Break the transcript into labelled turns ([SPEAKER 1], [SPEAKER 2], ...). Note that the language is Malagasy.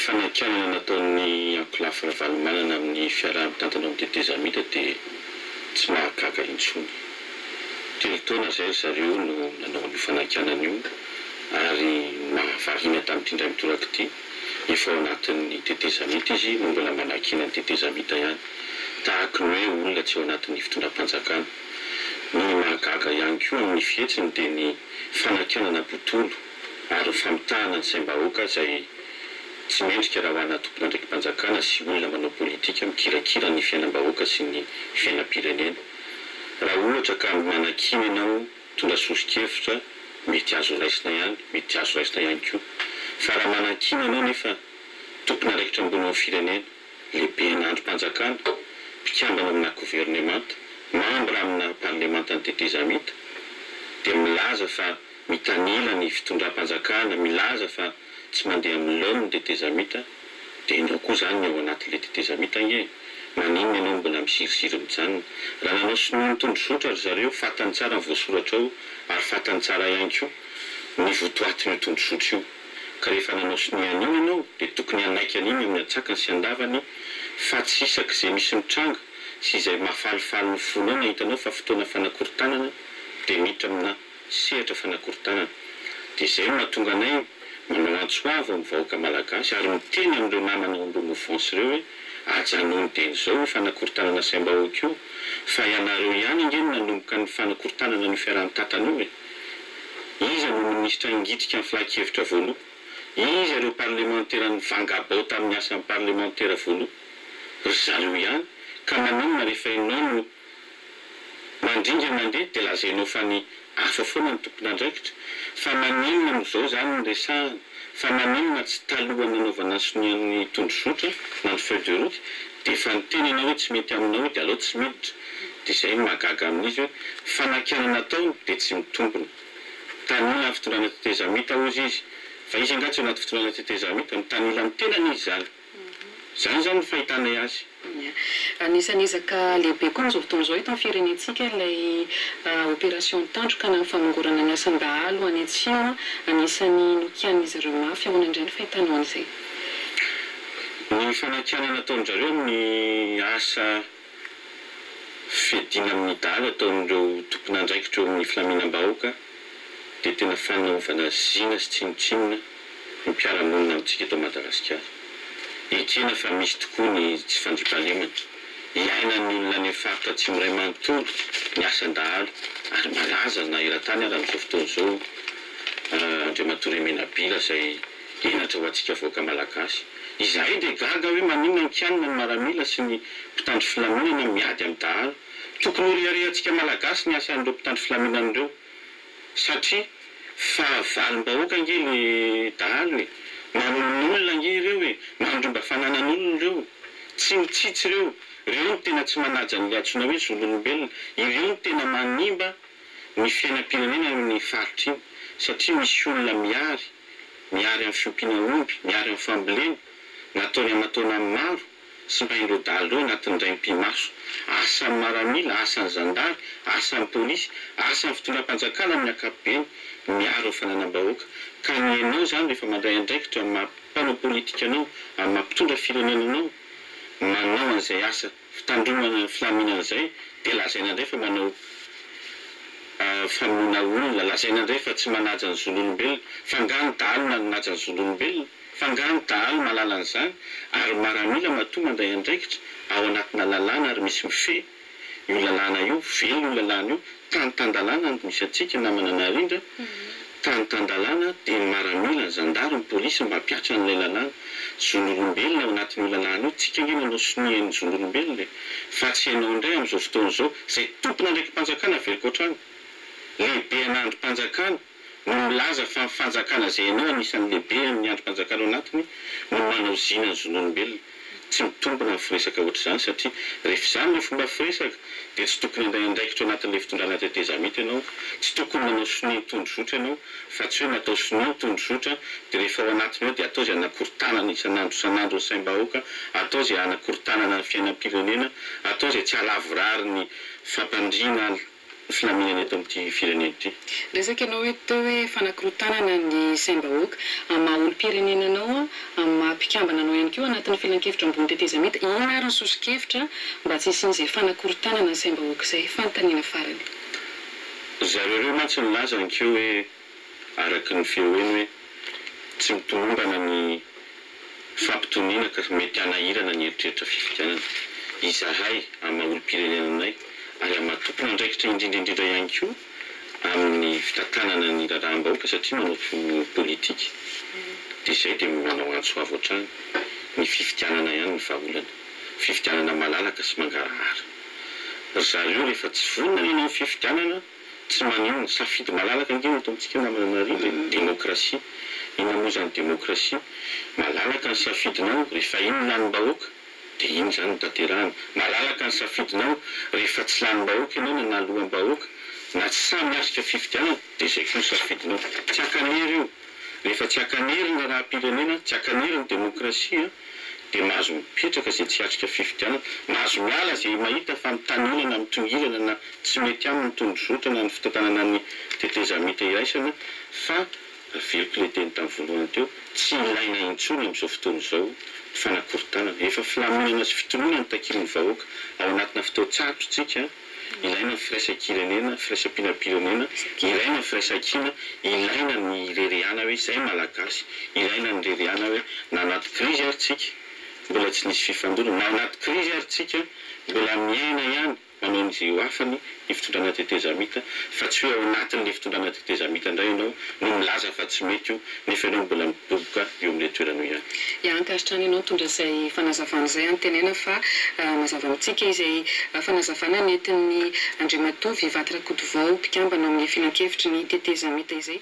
[SPEAKER 1] fanakianana nataon'ny ankolafy Ravalomanana amin'ny fiaraha-mitantana ao amin'ny tetezamita dia tsy mahagaga intsony. 3 taona izay ry zareo no nanao an'io fanakianana io ary ny mahavariana tamin'ity indray mitoraka ity, efa ao anatin'ny tetezamita izy no mbola manakiana ny tetezamita ihany, tahaky ny hoe olona tsy ao anatin'ny fitondram-panjakana. Ny mahagaga ihany koa amin'ny fihetsiny dia ny fanakianana botolo ary ny famitahana ny saim-bahoaka izay tsy mendrika raha ho ana tompon'andraiki-panjakana sy olona manao politika mikirakira ny fiainam-bahoaka sy ny fiainam-pirenena. Raha ohatra ka manakiana ianao mitondra soso-kevitra mety azo raisina ihany, mety tsy azo raisina ihany koa. Fa raha manakiana ianao nefa tompon'andraikitra ambony ao amin'ny firenena, lehibena andrim-panjakana, mpikambana amina governemanta, mambra amina parlemantan'ny tetezamita dia milaza fa mitanila ny fitondram-panjakana, milaza fa tsy mandeha amin'ny laoniny ny tetezamita, dia ianao koa izany ny ao anatin'ilay tetezamita ange e! Maninona ianao no mbola miziriziry mijanona? Raha nanao sonia ny tondrozotra ry zareo, fantany tsara ny voasoratra ao ary fantany tsara ihany koa ny votoatin'io tondrozotra io. Ka rehefa nanao sonia an'iny ianao dia tokony hanaiky an'iny amin'ny antsakany sy andavany fa tsy isak'izay misy mitranga sy izay mahafalifaly ny fonao na hitanao fa fotoana fanakorontanana dia miditra amina sehatra fanakorontanana. Dia izay no mahatonga anay manao antso avo amin'ny vahoaka malagasy ary miteny amin'ireo namana ao amin'ireo mouvance ireo hoe ajanony dieny izao io fanakorontanana saim-bahoaka io fa ianareo ihany ange no nanomboka ny fanakorontanana an'io fiaraha-mitantana io e! Iza no minisitra ngitrika ny filan-kevitra voaloha? Iza ireo parlemantera nivangabao tamin'ny asan'ny parlemantera voaloha? Ry zareo ihany. Ka maninona rehefa ianao no mandringa mandeha dia lazainao fa ny hafa foana no tompon'andraikitra? Fa maninona no izao izany no resahana? Fa maninona tsy talohan'ny nanaovana ny sonian'ny tondrozotra na ny feuille de route dia efa niteny ianao hoe tsy mety aminao io dia aleo tsy miditra? Dia izay no mahagaga amin'izy hoe fanakianana ataony dia tsy mitombina. Mitanila ny fitondrana tetezamita hozy izy. Fa izy angaha tsy ao anaty fitondrana tetezamita? Mitanila ny tenany izy izany. Izany izany no fahitanay azy.
[SPEAKER 2] Anisan'ny ezaka lehibe koa amin'izao fotoana izao eto amin'ny firenentsika ilay opération Tandroka na ny famongorana ny asan-dahalo any Atsimo. Anisan'ny nokianin'izy ireo mafy. Ahoana indray ny fahitanao an'izay?
[SPEAKER 1] Ny fanakianana ataon-dry zareo amin'ny asa fiadiana amin'ny dahalo ataon'ireo tompon'andraikitra eo amin'ny filaminam-bahoaka dia tena fanaovana zina sy tsinontsinona ny mpiara-monina amintsika eto Madagasikara. Ekena fa misy tokoa ny tsy fandriampahalemana. Iainan'ny olona any amin'ny faritra atsimo iray manontolo ny asan-dahalo ary malaza na eran-tany ary amin'izao fotoana izao Andriamatoa Remenabila izay henatra ho antsika vahoaka Malagasy. Izahay dia gaga hoe maninona ny kianina ny maramila sy ny mpitandro filaminana miady amin'ny dahalo. Tokony ho reharehantsika Malagasy ny asan'ireo mpitandro filaminana ireo satria fahavalom-bahoaka ange le dahalo e! Mamono olona ange ireo e! Mandromba fananan'olona ireo! Tsy mitsitsy ireo! Ireo no tena tsy manaja an'ilay antsoina hoe zon'olombelona! Ireo no tena manimba ny fiainam-pirenena any amin'ny faritra iny satria misy olona mihary, mihary amin'ny fiompiana omby, mihary amin'ny fambolena, nataony aman-taonany maro, simbain'ireo dahalo ireo anatin'ny indray mipi-maso. Asan'ny maramila, asan'ny zandary, asan'ny polisy, asan'ny fitondram-panjakana amin'ny ankapobeny ny miaro ny fananam-bahoaka. Ka ny ianao izany rehefa mandray andraikitra amin'ny maha mpanao politika anao, amin'ny maha mpitondra firenena anao, manao an'izay asa fitandromana ny filaminana izay dia lazaina indray fa manao famonoana olona, lazaina indray fa tsy manaja ny zon'olombelona, fa angaha ny dahalo nanaja ny zon'olombelona? Fa angaha ny dahalo mahalala an'izany? Ary maramila matoa mandray andraikitra ao anatina lalàna ary misy mifehy io lalàna io, velona io lalàna io, tany tan-dalàna no misy antsika namana Narindra, tany tan-dalàna dia ny maramila, ny zandary, ny polisy no mampihatra an'ilay lalàna. Zon'olombelona ao anatin'io lalàna io, tsika ange nanao sonia ny zon'olombelona e! Fa tsy ianao indray amin'izao fotoana izao, izay tompon'andraiki-panjakana averiko hatrany, lehibe an'andrim-panjakana no milaza fa ny fanjakana izay ianao anisan'ny lehibe amin'ny andrim-panjakana ao anatiny no manao zina ny zon'olombelona. Tsy mitombina ny firesaka ohatr'izany satria rehefa izany ilay fomba firesaka dia tsy tokony handray andraikitra ao anatin'ilay fitondrana tetezamita ianao, tsy tokony nanao sonia ny tondrozotra ianao fa tsy hoe natao sonia ny tondrozotra dia rehefa ao anatiny ao dia atao izay hanakorontanana isan'andro isan'andro ny saim-bahoaka, atao izay hanakorontanana ny fiainam-pirenena, atao izay tsy hahalavorary ny fampandriana. filaminana eto amin'ity firenena ity.
[SPEAKER 2] Niresaka ianao hoe teo hoe fanakorontanana ny saim-bahoaka. Amin'ny maha olom-pirenena anao, amin'ny maha mpikambana anao ihany koa anatin'ny filankevitra ambony tetezamita, inona ary ny soso-kevitra mba tsy hisian'izay fanakorontanana ny saim-bahoaka izay? Fanontaniana farany.
[SPEAKER 1] Zareo ireo mantsy nilaza ankeo hoe araka ny feo heno hoe tsy mitomombana ny fampitoniana ka mety hanahirana ny eritreritra fifidianana. Izahay amin'ny maha olom-pirenena anay ary amin'ny maha tompon'andraikitra indrindra indrindra ihany koa amin'ny fitantanana ny raharaham-bahoaka satria manao politika dia izay dia manao antso avo hatrany, ny fifidianana ihany no vahaolana, fifidianana malalaka sy mangarahara. Ry zareo rehefa tsy vonona ny hanao ny fifidianana, tsy maninona, safidy malalaka ange no eto amintsika namana Narindra e, demokrasia, inona moa izany demokrasia, malalaka ny safidinao rehefa iny lanim-bahoaka, Dia iny izany no tanterahana. Malalaka ny safidinao, rehefa tsy lanim-bahoaka ianao na naloham-bahoaka, na tsy sahy miatrika fifidianana, dia izay koa ny safidinao. Tsy ankanery io. Rehefa tsy ankanery ny raharaham-pirenena, tsy ankanery ny demokrasia, dia mahazo mipetraka izay tsy hiatrika fifidianana, mahazo miala izay mahita fa mitanila na mitongilana na tsy mety aminy ny tondrozotra na ny fitantanana ny tetezamita iraisana fa Averiko ilay teny tamin'ny voalohany teo, tsy ilaina intsony amin'izao fotoana izao ny fanakorontanana. Efa filaminana sy fitoniana no takian'ny vahoaka. Ao anatina fotoan-tsarotra isika, ilaina ny firaisan-kirenena, firaisam-pinam-pirenena, ilaina ny firaisan-kina, ilaina ny hirerehana hoe izay Malagasy, ilaina ny hirerehana hoe na anaty krizy ary tsika, mbola tsy nisy fifandonana, na anaty krizy ary tsika, mbola miaina ihany. Manao an'izay ho afany ny fitondrana tetezamita fa tsy hoe ao anatin'ilay fitondrana tetezamita indray ianao no milaza fa tsy mety io nefa ianao mbola midoboka eo amin'ilay toerana io ihany.
[SPEAKER 2] Ya, ankasitrahana ianao nitondra izay fanazavana izay antenaina fa mazava amintsika izay fanazavana nentin'ny Andriamatoa Vivaty Rakotovao mpikambana ao amin'ny filankevitry ny tetezamita izay.